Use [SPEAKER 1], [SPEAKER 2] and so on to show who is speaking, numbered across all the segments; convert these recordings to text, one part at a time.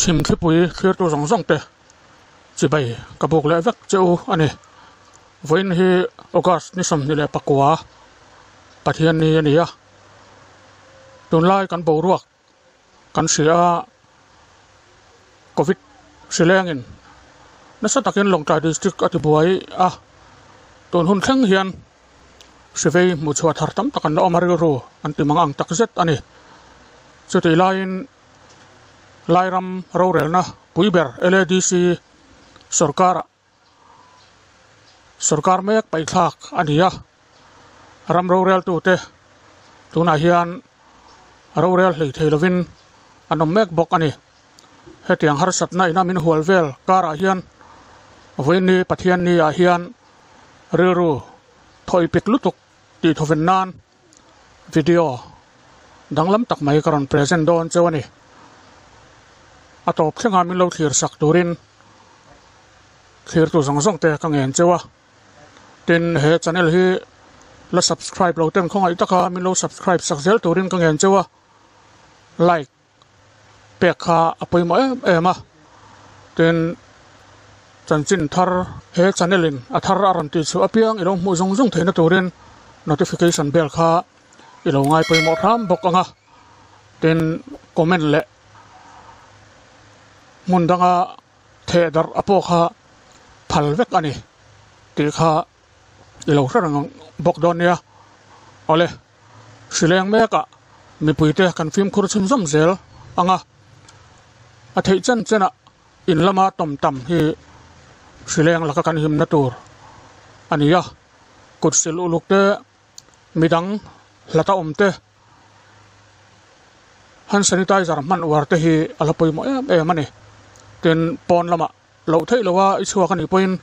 [SPEAKER 1] Chhim thlipui thlirtu zawng zawng te chibai ka buk leh vek che u a ni. Vawiin hi August ni 24 Pathian ni a ni a. Tunlai kan boruak kan hria a, Covid hri lengin nasa takin Lawngtlai District a tibuai a. Tun hun thleng hian hri vei hmuh chhuah thar tam tak an la awm a, rilru an ti mang ang tak zet a ni. Chutih laiin Lairam rorelna pui ber LADC sorkarah sorkar mek paihthlak a ni a, ram roreltute tunah hian rorel hlei thei lovin an awm mek bawk a ni. Hetiang harsatna ina min hual vel karah hian vawiinni Pathianni ah hian rilru thawipik lutuk tih thawven nan Video danglam tak mai ka rawn present dawn cheu a ni. A tawp thlengah min lo thlir sak turin thlirtu zawng zawng te ka ngen cheu a. Tin, he channel hi la subscribe lo ten khawngaih taka min lo subscribe sak zel turin ka ngen cheu a. Like pek kha a pawimawh em em a. Tin, chanchin thar he channel in a thar a rawn tih chhuah apiang i lo hmuh zung zung theihna turin notification bell kha i lo ngai pawimawh hram bawk ang a. Tin, comment leh hmun danga theh darh a pawh kha phal vek a ni tih kha i lo hre reng bawk dawn nia. Awle. Hrileng mekah mipuite kan fimkhur chhunzawm zel ang a, a theih chen chenah in lama tawm tam hi hrileng laka kan himna tur a ni a, kut sil uluk te, midang hlata awm te, hand sanitizer hman uar te hi a la pawimawh em em a ni. Tin, pawn lamah loh theih loha i chhuak a nih pawhin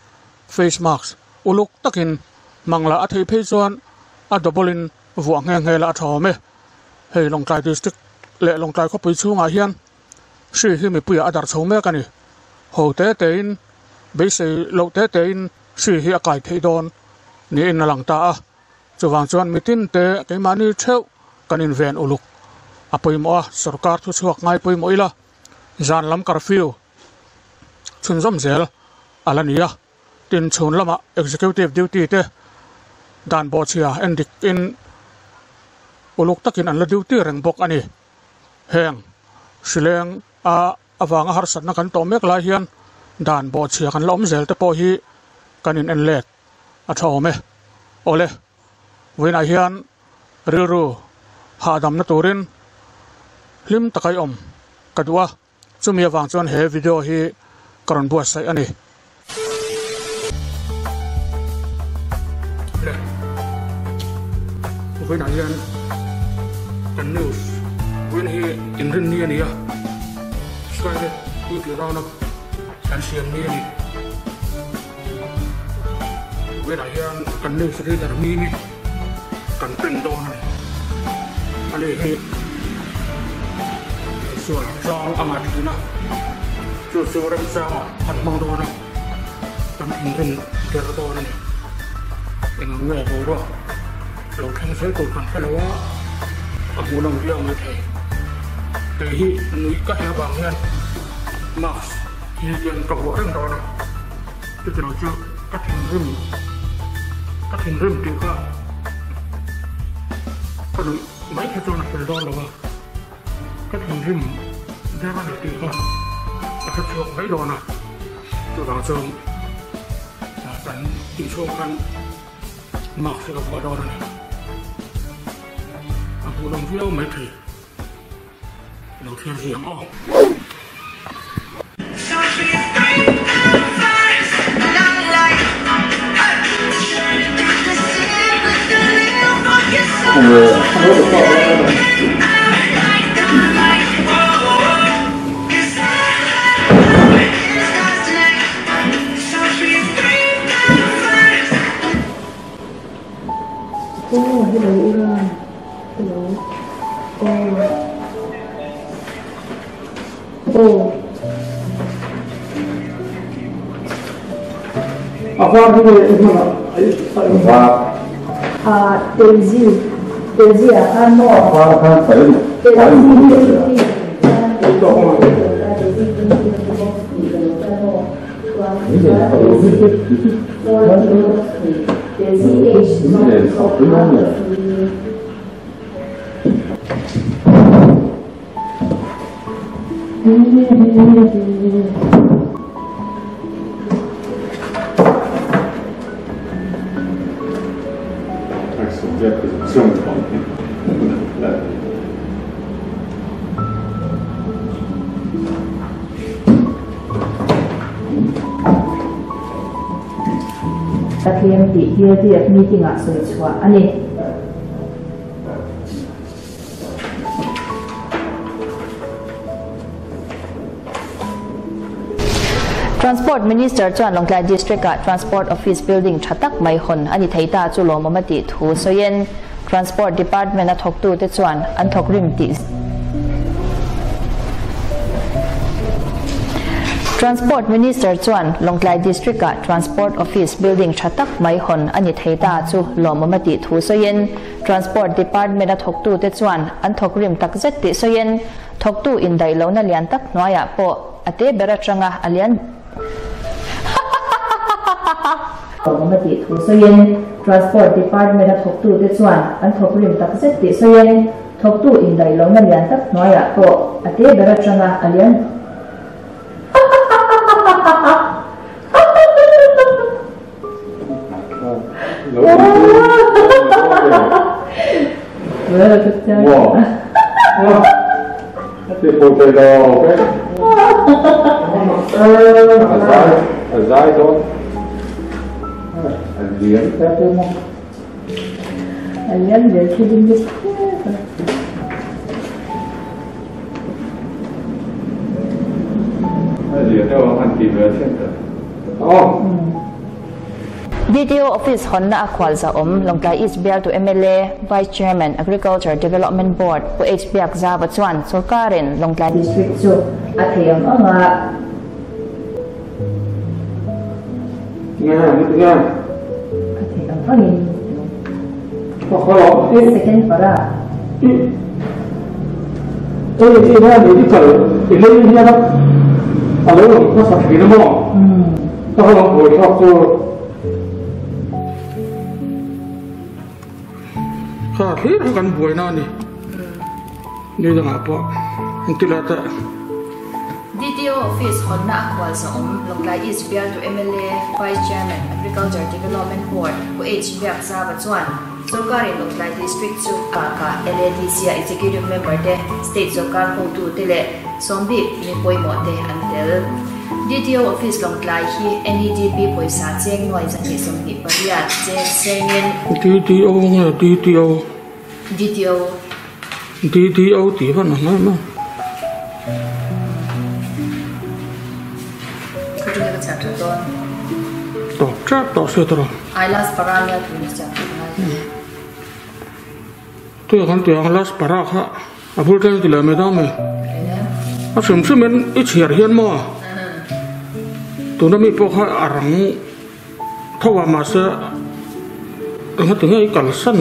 [SPEAKER 1] face mask uluk takin hmang la a theih phei chuan a double in vuah nghe nghe la a tha awm e. Hei Lawngtlai District leh Lawngtlai khawpui chhungah hian hri hi mipuiah a darh chho mek a ni. Ho te tein beisei loh te tein hri hi a kai theih dawn niin a lang ta a. Chuvang chuan mitin te keimahni theuh kan inven uluk a pawimawh a, sorkar thuchhuak ngai pawimawh ila zan lam curfew chhunzawm zel a la ni a, tin chhun lamah executive duty te dan bawhchhia en dik in uluk takin an la duty reng bawk a ni. Heng hrileng a avanga harsatna kan tawh mek lai hian dan bawhchhia kan la awm zel te pawh hi kan in en let a tha awm e. Awle, vawiinah hian rilru hahdamna turin hlim taka i awm ka duh a. Chumi avang chuan he video hi ka rawn buatsaih a ni. Le, vawiinah hian kan news vawiin hi inrinni a ni a, Skynet weekly round up kan siam ni a ni. Vawiinah hian kan news reader Mimi kan pen dawn a ni. Ani hi sual chang a ngah thin a, chu chu remchangah an hmang dawn a, kan inrin der dawn a ni. Eng ang nge boruak lo thleng zel tur kan hre lo a, a hmuhnawm viau mai thei. Kei hi nuih ka heh avang hian mask hi hian ka vuah reng dawn a, chutilo chu ka thinrim ka thinrim tih kha Ka nuih mai kha chuan a fel dawn lo a, ka thinrim der a ni tih kha a hre chhuak mai dawn a, chuvang chuan kan tih chhung khan mask hi ka vuah dawn a ni. A hmuhnawm viau maithei. Lo thlir zui ang aw.
[SPEAKER 2] Oh, hello Iran. Hello. Oh. Oh.
[SPEAKER 1] A var hi nge i hman a? A eng var?
[SPEAKER 2] Ah, Telzi. Telzi ah khan maw?
[SPEAKER 3] A var khan fai fai in ka hria.
[SPEAKER 2] Telzi. Pathian tih DLTF meeting-ah sawi chhuah a ni.
[SPEAKER 3] Transport Minister chuan Lawngtlai District-ah Transport Office building tha tak mai hawn a ni thei ta chu lawmawm a tih thu sawiin Transport Department-a thawktute chuan an thawk rim tih Transport Minister chuan Lawngtlai District-ah Transport Office building tha tak mai hawn a ni thei ta chu lawmawm a tih thu sawiin Transport Department-a thawktute chuan an thawk rim tak zet tih sawiin thawktu indaih lohna lian tak hnuaiah pawh a te ber atanga a lian
[SPEAKER 2] Awm a tih thu sawiin Transport Department-a thawktute chuan an thawk rim tak zet tih sawiin thawktu indaih lohna lian tak hnuaiah pawh a te ber atanga a lian
[SPEAKER 3] DTO Office hawnna a khualza awm Lawngtlai East bialtu mla, Vice Chairman, Agriculture Development Board, Pu H Biakzava chuan sawrkarin Lawngtlai
[SPEAKER 2] District chu a thei ang ang a. A thei ang angin second para.
[SPEAKER 1] Kha thlir kha kan buaina a ni. Ni dangah pawh an ti leh teh.
[SPEAKER 3] DTO Office hawnna a khual zawhawm Lawngtlai East bialtu mla, Vice Chairman, Agriculture Development Board, Pu H Biakzava chuan Sawrkarin Lawngtlai District chu bakah LADC-a Executive Member te, State sawrkar hotute leh sawmbik mi pawimawh te an tel. DTO Office Lawngtlai hi NEDP pawisa cheng nuai 228 cheng sengin.
[SPEAKER 1] DTO nge DTO?
[SPEAKER 3] DTO.
[SPEAKER 1] DTO tih hman ang em a.
[SPEAKER 3] Ka ṭawng ka chhiar ṭha dawn.
[SPEAKER 1] Tawp ṭep tawh se tawrh.
[SPEAKER 3] I last para nia tun ka chhiar ṭha ngai.
[SPEAKER 1] Tuia kan tih ang last para kha a bul ṭeng ti leh mai dawn mi. A hrim hrim in i chhiar hian maw tuna mi pawh kha a rang tho a mahse engati nge i kalsan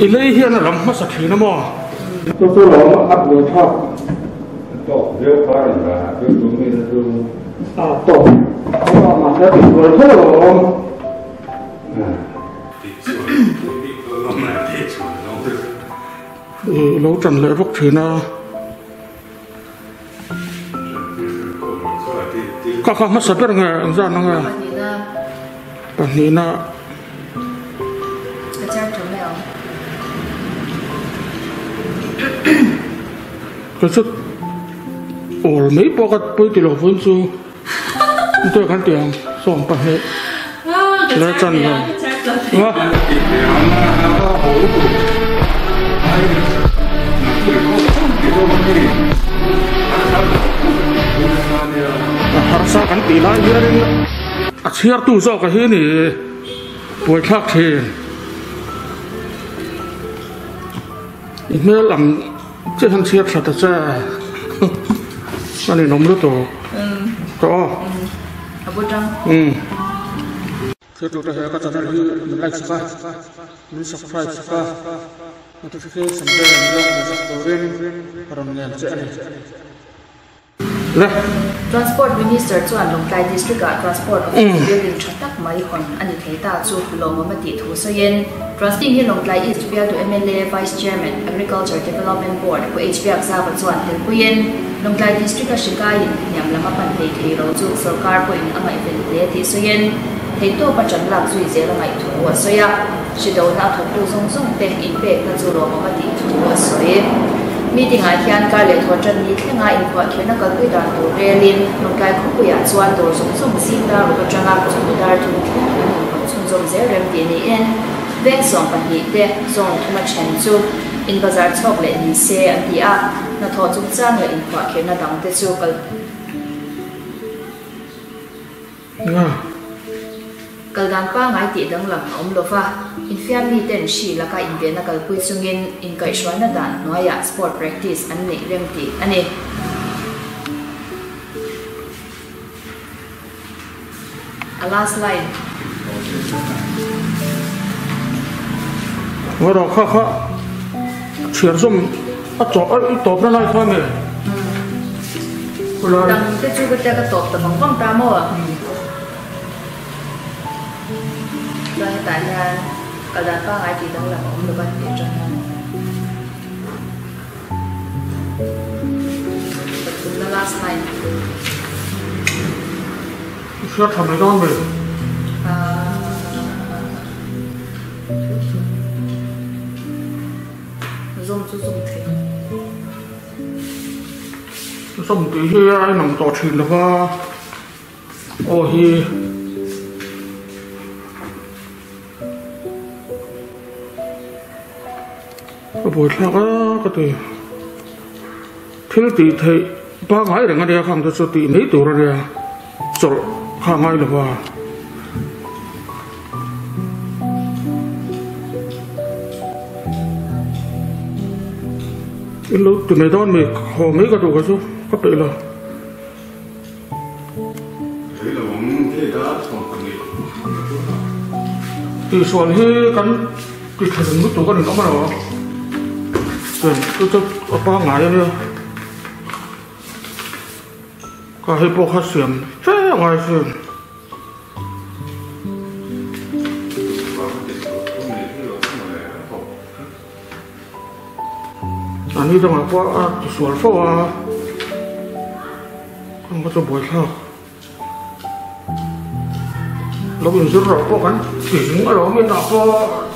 [SPEAKER 1] i lei hian a lang hmasa thin a maw.
[SPEAKER 4] Chu chu lawm a buai thlak. Tawk viau kha a indah a chu chu mi chu.
[SPEAKER 1] A tawk tho a mahse a tihsual tho alawm. I lo tan leh vak thin a. Ka kha hmasa ber nge ang zan ang e. Pahnihna. Ka chu awl mai pawh ka pawi ti lo vawiin chu. Tui kan tih ang 12 leh chan ve. A harsa kan tih lai hianin a chhiartu zawk a hi ni buaithlak thin. I hmel ang chiah hian chhiar tha ta che a ninawm lutuk tawh aw. Thil tur te he ka channel hi min like sak a, min subscribe sak a, notification bell min lo hmu sak turin ka rawn ngen che a ni. Le.
[SPEAKER 3] Transport Minister chuan Lawngtlai District-ah Transport Office building tha tak mai hawn a ni thei ta chu lawmawm a tih thu sawiin Trustee hi Lawngtlai East bialtu mla Vice Chairman, Agriculture Development Board Pu H Biakzava chuan telpuiin Lawngtlai District-a hri kaiin hniam lam a pan hlei thei lo chu sawrkar pawhin a ngaihven hle tih sawiin theihtawpa ṭan lak zui zel a ngaih thu a sawi a. Hri dona a thawktu zawng zawng te inpekna chu lawmawm a tih thu a sawi. Meeting-ah hian kar leh thaw ṭan ni thlenga inphuahkhirhna kalpui dan tur relin Lawngtlai khawpuiah chuan dawr zawng zawng zing dar ruk aṭanga chawhnu dar thum thleng an inhawn chhunzawm zel rem tih niin veng 12 te zone thuma ṭhen chu in bazar chhawk leh ni se an ti a, hnathawh chungchang leh inphuahkhirhna dangte chu kal Kal dan pangngai tih danglam a awm lova, infiam miten hri laka invenna kalpui chungin inkaihhruaina dan hnuaiah sport practice an neih rem tih a ni. A last line.
[SPEAKER 1] Ngaw kha kha chhiar zawm a tawp a i tawpna lai kha nge?
[SPEAKER 3] Dang te chu ka tia ka tawp ta vang vang ta maw? Chuan hetah hian kal dan pangngai tih danglam a awm lo va tih atang hian pathumna last line.
[SPEAKER 1] I hriat tha mai dawn ve.
[SPEAKER 3] Zawm chu zawm thei.
[SPEAKER 1] Zawm tih hi a inang tawh thin lo va, aw hi. Ka buaithlak a ka ti. Thil tih theih pangngai reng a nia khang te chu tih mai tur a nia chawlh kha a ngai lo va. In lo ti mai dawn mi haw mai ka duh ka chu ka peih lo. Tihsual hi kan ti tha ding lutuk a ni awm alo chu chu a pangngai a nia ka hei pawh kha siam fe a ngai sin. A ni dangah pawh a ti sual fo a, kawng ka chu buaithlak. Lo inzir rawh pawh kan ti zing alawm inah pawh.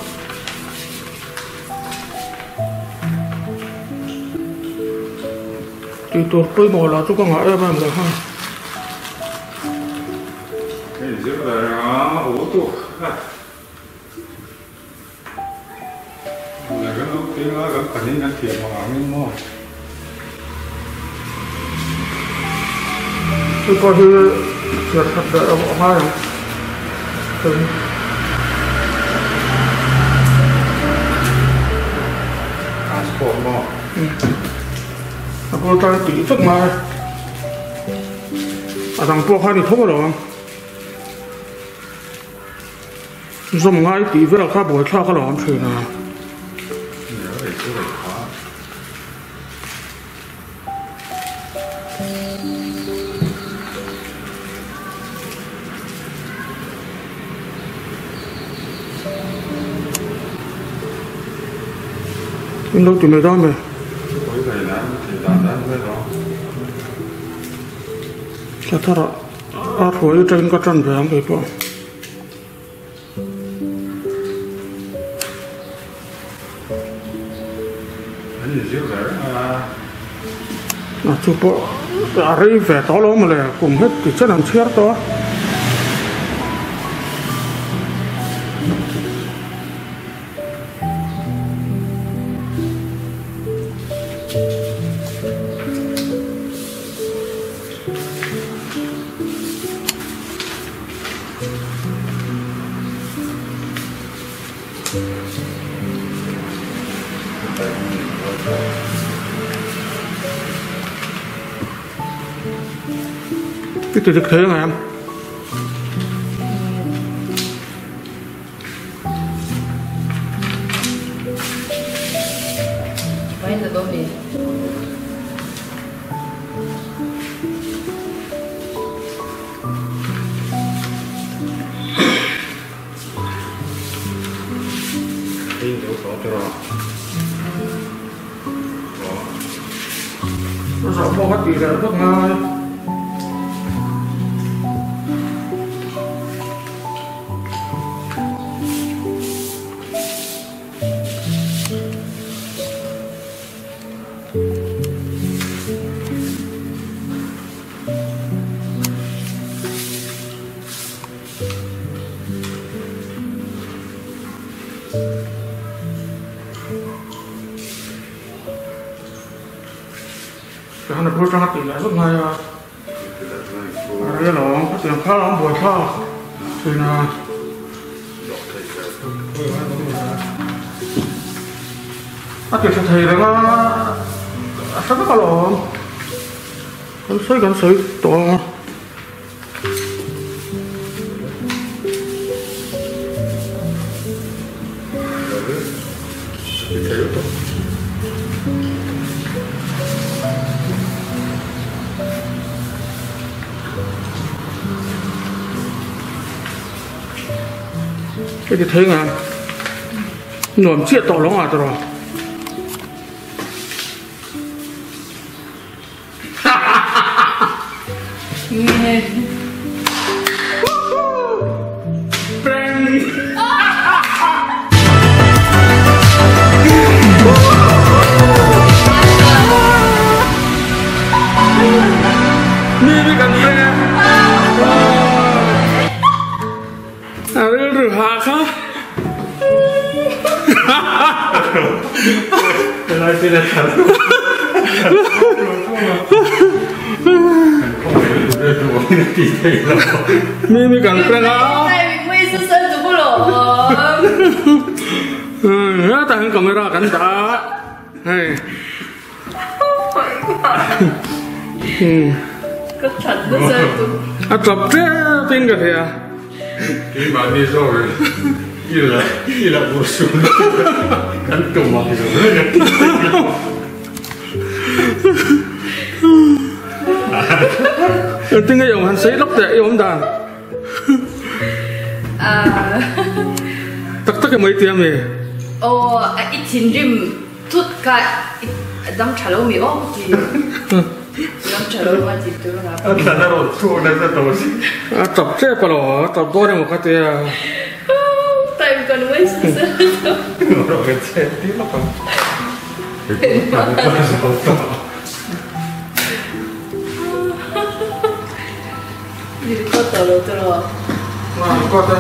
[SPEAKER 1] Tih tur pawimawh lah chu ka ngah em em leh nghal. Hei pawh hi chhiar that leh a ngai ang tin a bul tan tih vek mai a dang pawh kha a ni tho alawm. Zawm ngai tih vel kha buaithlak a lo awm thin a. In lo ti mai dawn mai. Thla tharah a hruai atangin ka tan ve ang keipawh. A chu pawh a rei ve tawh lo mawle kum het ti chen an chhiar tawh a. I ti dik thei ang em? Zawh pawh ka tih leh vek ngai. Tihian a bul atanga tih leh vek ngai a, a rei alawm khatiang kha an buaithlak thin a. A ti tha thei reng a, a hre vek alawm. Kan sawi kan sawi tawh a. Cái gì thế ngà nuam chiah tawh lo ngah tawh A rilru hah kha. Mi mi kan prank a. Hetah hian camera kan dah a hei. A tap tep in ka hria.
[SPEAKER 4] Keimahni zawk in i la i la urhsun kan tum ang zawk reng a ti
[SPEAKER 1] Engtin nge i awm han sei lawk teh i awm dan. Tak tak emaw i ti ami?
[SPEAKER 3] Aw i thinrim Thut ka dam tha lo mi aw ti dam tha lo ma ti tur nga.
[SPEAKER 4] A thlan a rawn chhuak nasa tawh si.
[SPEAKER 1] A tap tep alo a tap dawn emaw ka tia.
[SPEAKER 3] Time kan waste nasa tawh.
[SPEAKER 4] Rawn kan chet tir lawk ang.
[SPEAKER 3] I record tawh lo tawh.
[SPEAKER 1] Record e.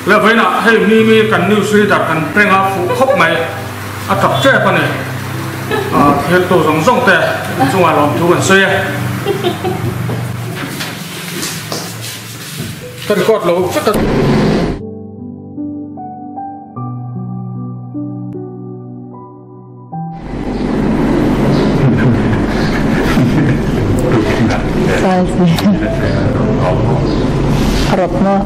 [SPEAKER 1] Le vawiinah hei mi mi kan news reader kan prank a fuh khawp mai a tap tep a ni. Thiltu zawng zawng te chungah lawmthu kan sawi e. Ka record lo vek a.
[SPEAKER 2] A rawp maw?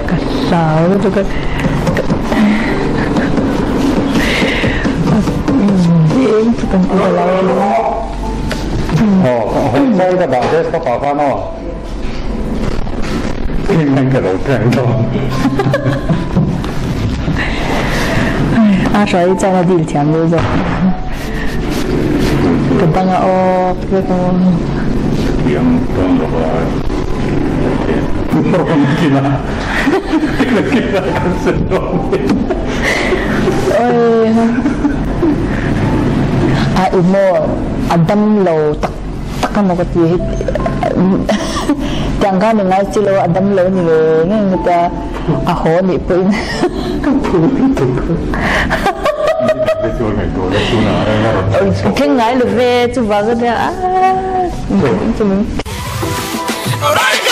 [SPEAKER 2] Ka hlau lutuk a eng chu kan ti ta lo A hruai chuan a dil thiam deuh zawk ka bang a awk vek a. A i maw a dam lo tak tak a maw ka ti hi tiang khan i ngai chi lo a dam lo ni ngei ngei ang tia a haw nih pawhin thleng ngai lo ve chuvang a nia.
[SPEAKER 5] Alright!